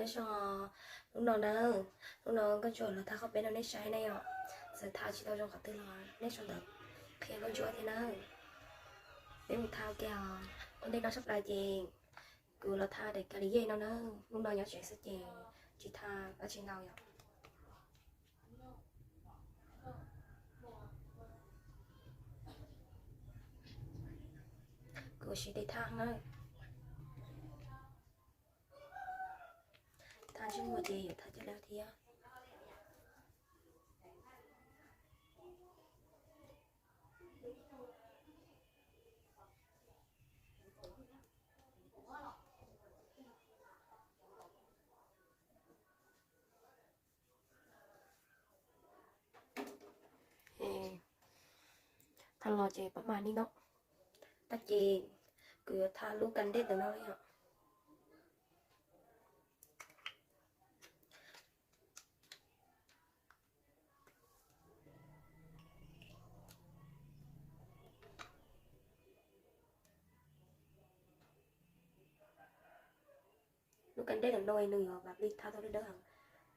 Nyob zoo, hnub no na, hnub no Nkauj Ntsuab los tha qhov peb no nej saib na yom. Txawm tha tsis tau zoo qhov twg los nej sau ntawv qhia Nkauj Ntsuab thiab na. Peb mus tha ua ke os. Ua ntej no tshaj plaws ces kuv los tha daim ka li yej no na. Hnub no nyob tsev xwb ces tsis tha dab tsi ntau yom. Kuv siv tes tha na. Tha ntsej muag ces yuav tha coj dab thiab. Tha los ces pab mas li no. Tag ces kuv yuav tha lub ka dej ntawm no yom. Lub ka dej ntawm no nws yuav vam li tha tau dawb dawb heev,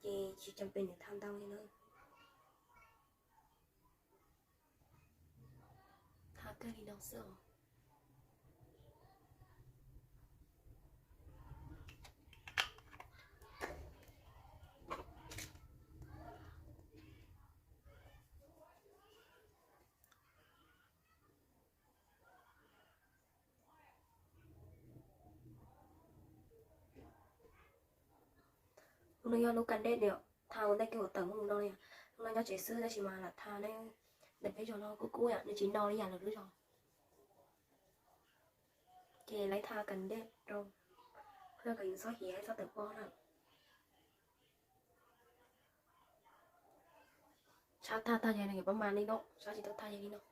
ces tsis cam pes nws tha ntau li na. Tha kawg li no xwb os. Hnub no yog lub ka dej niam tha ua ntej kiag ua tawm mus no li. Hnub no nyob tsev xwb tab sis mas lam tha ne, ntawm peb zos no kub kub yom, nws tsis no li yam lwm lub zos. Ces lawv tha ka dej rau, kom yus txhob hiav txhob tawm pob na. Sab tag tag ces nws yuav pab mas li no, sab tsis tau tag ces li no.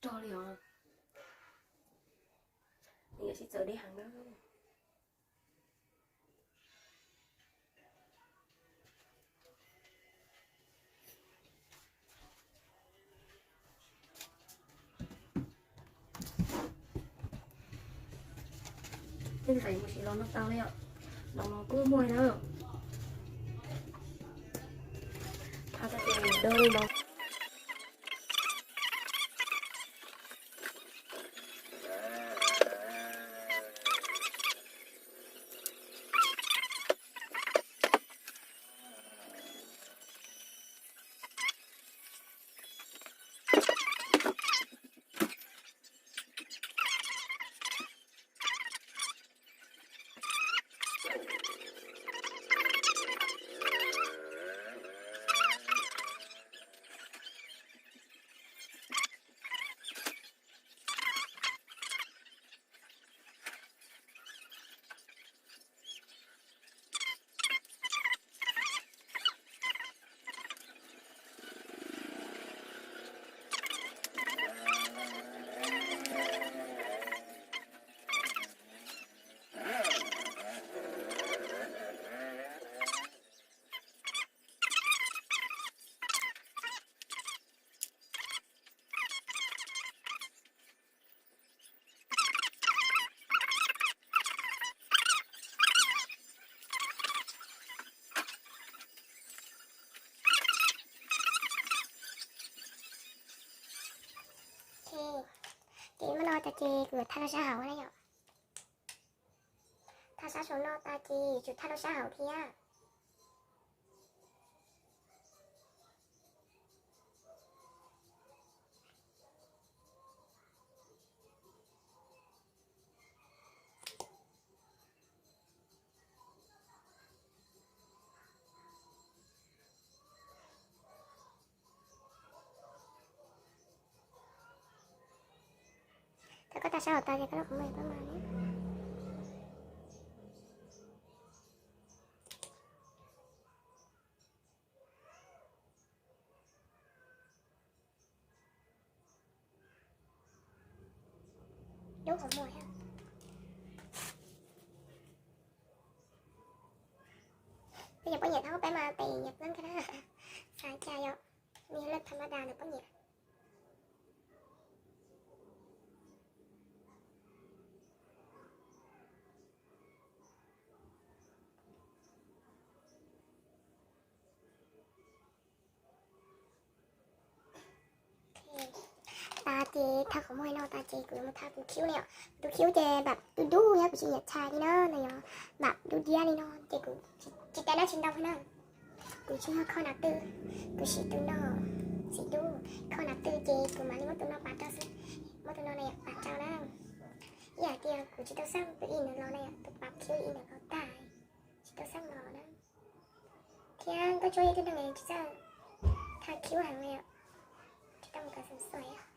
Rog rog li os. Nws yuav sib txawv deb heev na. Tej ntawd mus tsis los no tau li os. Los los kuj muaj na. Tha tag ces dawb li no. Ces, ces muab no tas ces kuv tha rau sab hauv na yom. Tha sab saum no tas ces tsum tha rau sab hauv thiab. Thaum koj tha sab hauv tas ces koj lub qhov muag pab mas ne. Lub qhov muag thiab. Peb cov poj niam tau peb mas tes nyiam pleeb kawg na. Xav cas yom, nws yog lub tham ma das ntawm poj niam. Tas ces tha qhov muag no tas ces kuv yuav mus tha tus khiv li os. Tus khiv ces npam dub dub thiab kuv tsis nyiam tha li na, nws yog npam dub diab li no ces kuv tsis tau dab tsi ntau na. Kuv tsis yog kho nas tw, kuv siv tus no, siv dub. Kho nas tw ces kuv mam li muab tus no pam rau xwb, muab tus no na pam rau na. Ib yam tias kuv tsis tau xeeb tus ib ntawd los na, tus pam khiv ib ntawd los tag, tsis tau xeeb los na. Thiab nkauj tsuab yog ib tug neeg tsis txawj tha khiv heev li, tsis tau mus kov xeem xuas.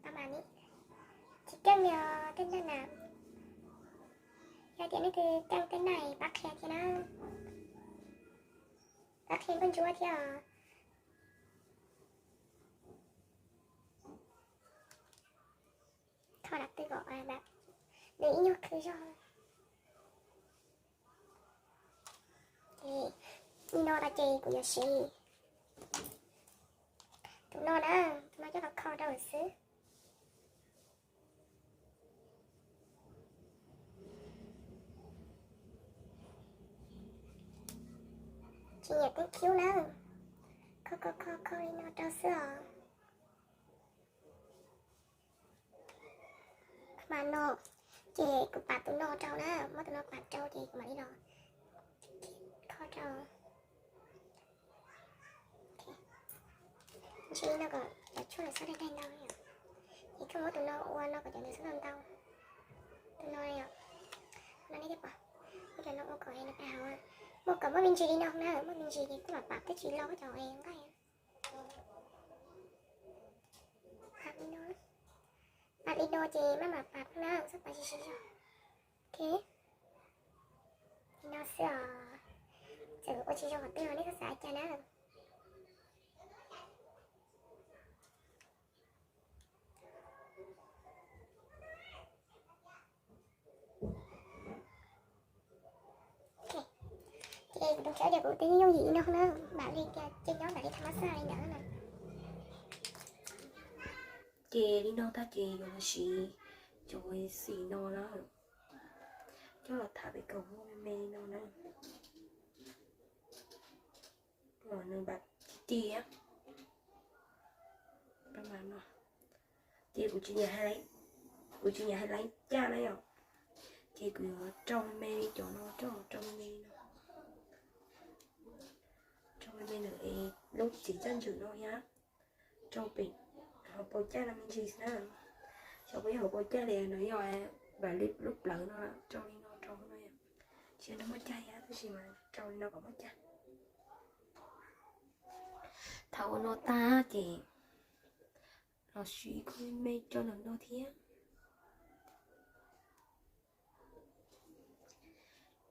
Pab mas ni, tsis keej li os tej naj na. Yog tias nej twg keej tej naj pab qhia thiab na, pab qhia nkauj ntsuab thiab os. Kho nas tw kom nws ib nyuag khwv zog. Li no tas ces kuv yuav siv tus no na, tus no coj los kho rau lawm xwb. Tsis nyiam teeb khiv na, kho kho kho kho li no rau xwb os. Mas no ces kuv pam tus no rau na, muab tus no pam rau ces kuv mam li los kho rau. Ntshe no kom cov tshuaj lawv txhob daig daig ntau li os. Ces koj muab tus no ua no kom cov ntawd txhob ntau ntau. Tus no yom, no nej thiaj pom, muab cov no ua kom nws pab hauv. Muaj kom muaj me ntsis li no na, muaj me ntsis ces koj mam pam twb tsis lo koj cov nqaij. Pam li no, pam li no ces maj mam pam na, txhob pam siv siv zog. Ok, li no xwb os. Txawm ua tsis zoo qhov twg los nej txhob xav cas na. Ces kuv tus khev tias kuv twb yooj yim li no na, mam li tias ces nyob mam li tham mab xaj li ntawd na. Ces li no tag ces yuav los siv cov xim no na, coj los tham pem kaum muaj me me li no na. Nws npam ti ti, ces kuv tsis nyiam hais laiv caj na yom, ces kuv yuav rau me me li cov no, rau me me li no, rau me me ntawm lub txiv caj ntswg no thiab, rau pem hauv paus caj no me ntsis na. Xyov puas yog hauv paus caj li no yog, npam li lub plawv no, rau li no rau no yom. Tsis yog nws muaj caj thiab tab sis mas rau li no kom muaj caj. Thaum ua no tag ces los siv khub me me coj los no thiab.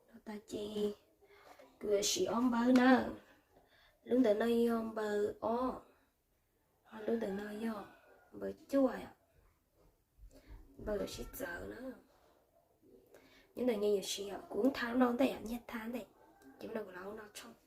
No tas ces kuv yuav siv ob npawb na. Lub ntawm no yog npawb ob, ho lub ntawm no yog npawb cuaj, npawb sib txawv na. Nyob ntawm nyias yuav siv yom, kuv tha no ntej yom, nyias tha ntej, ces no kuv los no tshooj.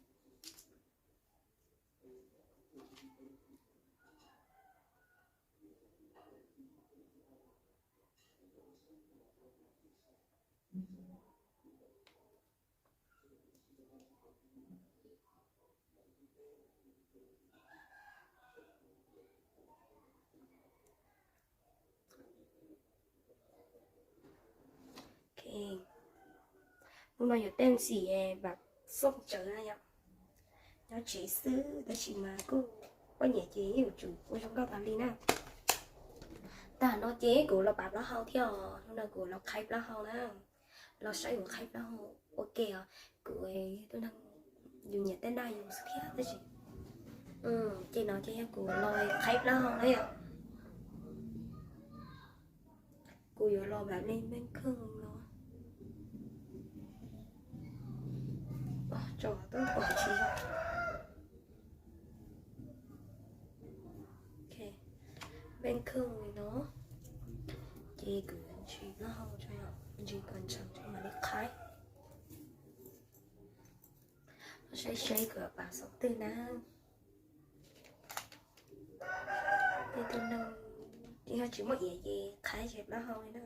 Hnub no yuav tej xim vam xoj tsawv na yom. Nyob tsev xwb tab sis mas kuj poj niam ces yuav tsum ua zoo nkauj tas li na. Tag no ces kuv los pab plaub hau thiab os, hnub no kuv los qhaib plaub hau na. Los saib kuv qhaib plaub hau ua ke os. Kuv yog tus neeg yus nyiam tej naj yus xwb thiab tab sis ces no ces yog kuv los qhaib plaub hau na yom. Kuv yuav los npam li npej kheej no. Tso tau pom tsis zoo. Npej kheej li no. Ces kuv ntsis plaub hau tso, ntsis kom ntshav tso mam li qhaib. Saib seb kuv yuav pab xov twg na. Tej tug neeg yog tsis muaj iav ces qhaib ces plaub hau li na.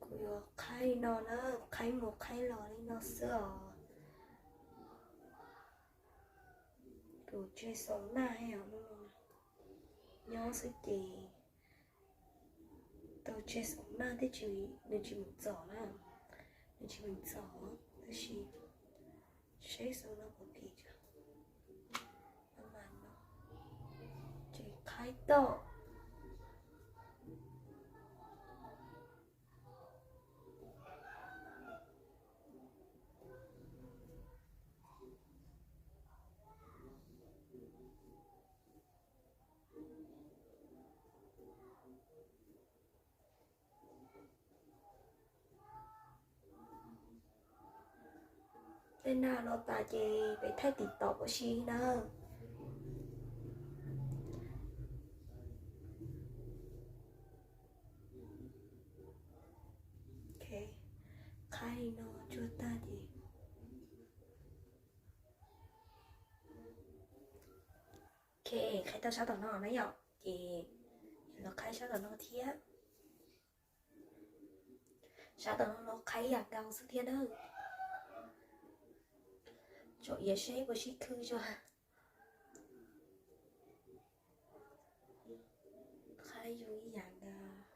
Kuv yuav qhaib li no na, qhaib mus qhaib los li no xwb os. Tus tseg xoo naj he os, nyob xwb ces tau tseg xoo naj thiab, nws tsis mus txom na, nws tsis mus txom, tab sis seb xoo naj puas phim tso. Ces qhaib tau. Tej naj no tas ces peb thaij tim tom ua si na. Qhaib li no tsuag tag ces, ok, qhaib tau sab tom no na yom, ces los qhaib sab tom no thiab. Sab tom no los qhaib ib yam nkaus xwb thiab na. Tsom iav seb puas sib khw tso. Qhaib zoo ib yam nkaus.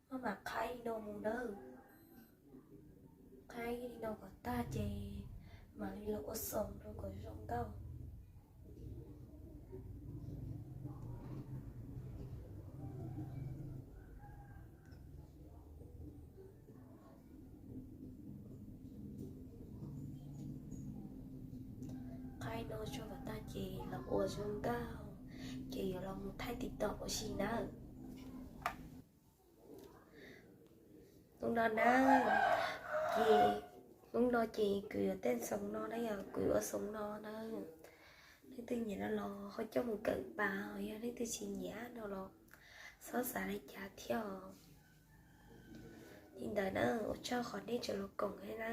Maj mam qhaib li no mus nawb. Qhaib li no kom tag ces mam li los ua xoo rau kom zoo nkauj. Qhaib no tso kom tag ces los ua zoo nkauj, ces yuav los mus thaij tim tom ua si nawb. Hnub no na, ces hnub no ces kuv yuav tej xoo no na, yog kuv yuav ua xoo no na. Leej twg nyiam no los ho coj mus kawm pas, yog leej twg tsis nyiam no los txhob xav li cas thiab os. Li ntawd na, ua tsaug qhov nej tseem los koom thiab na.